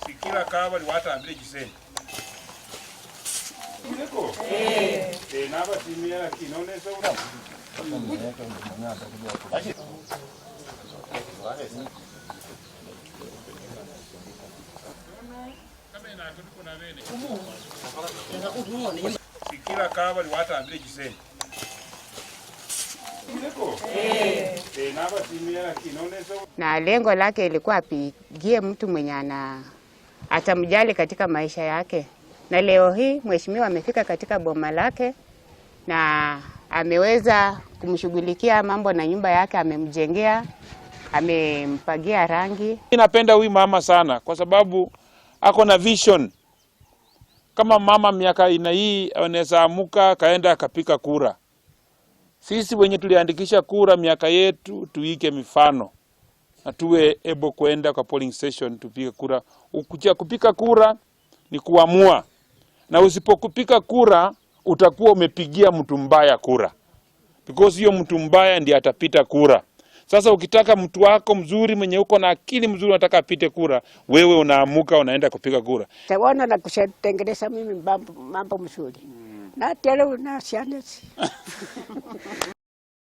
Sikila kaba watambile chiseni Kileko? Eh, nabatimira kinonesa Sikila kaba watambile chiseni Kileko? Eh, nabatimira kinonesa. Na lengo lake ilikuwa apigie mtu mwenye ana atamjali katika maisha yake, na leo hii mheshimiwa amefika katika boma lake na ameweza kumshughulikia mambo na nyumba yake, amemjengea, amempagia rangi. Mimi napenda huyu mama sana kwa sababu ako na vision. Kama mama miaka ina hii anaweza amuka kaenda akapika kura. Sisi wenye tuliandikisha kura miaka yetu tuike mifano na tuwe able kwenda kwa polling station tupige kura. Ukuja kupika kura ni kuamua, na usipokupika kura utakuwa umepigia mtu mbaya kura, because hiyo mtu mbaya ndiye atapita kura. Sasa ukitaka mtu wako mzuri mwenye uko na akili mzuri unataka apite kura, wewe unaamuka unaenda kupiga kura. Tawana na kushatengeneza mimi mambo mzuri. Na tele na sianesi.